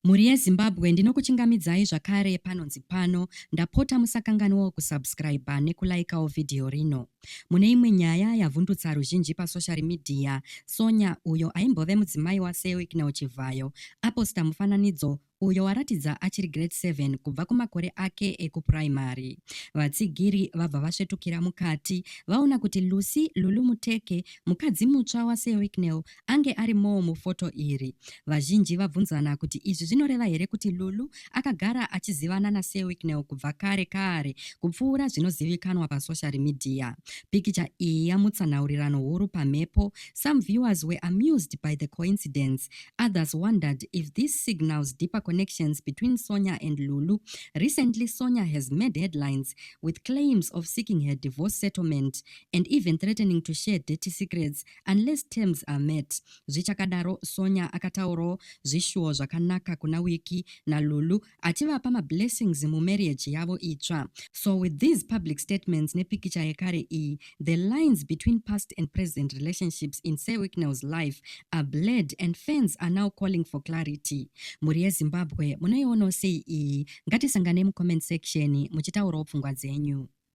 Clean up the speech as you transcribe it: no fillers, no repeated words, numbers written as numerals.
Mhuri yeZimbabwe, ndinokuchingamidzai zvakare panonzi pano. Ndapota musakanganwawo kusubscriber nekulaikawo vhidhiyo rino. Mune imwe nyaya yavhundutsa ruzhinji pasoshari midhiya, Sonya, uyo aimbove mudzimai waSir Wicknell Chivhayo, aposta mufananidzo uyo waratidza achiri Grade 7 kubva kumakore ake ekupuraimari. Vatsigiri vabva vasvetukira mukati vaona kuti Lucy Lulu Muteke, mukadzi mutsva waSir Wicknell, ange arimowo mufoto iri. Vazhinji vabvunzana kuti izvi zvinoreva here kuti Lulu akagara achizivana naSir Wicknell kubva kare kare kupfuura zvinozivikanwa pasoshari midhiya. Pikicha iyi yamutsa nhaurirano huru pamhepo. Some viewers were amused by the coincidence. Others wondered if this signals deeper connections between Sonya and Lulu. Recently, Sonya has made headlines with claims of seeking her divorce settlement and even threatening to share dirty secrets unless terms are met. Zvichakadaro, Sonya akataurawo zvishuwo zvakanaka kuna Wiki naLulu, achivapa mablessings mumarriage yavo itsva. So with these public statements nepikicha yekare iyi, the lines between past and present relationships in Sir Wicknell's life are blurred and fans are now calling for clarity. Mhuri yeZimbabwe, munoionawo sei iyi? Ngatisangane mucomment section muchitaurawo pfungwa dzenyu.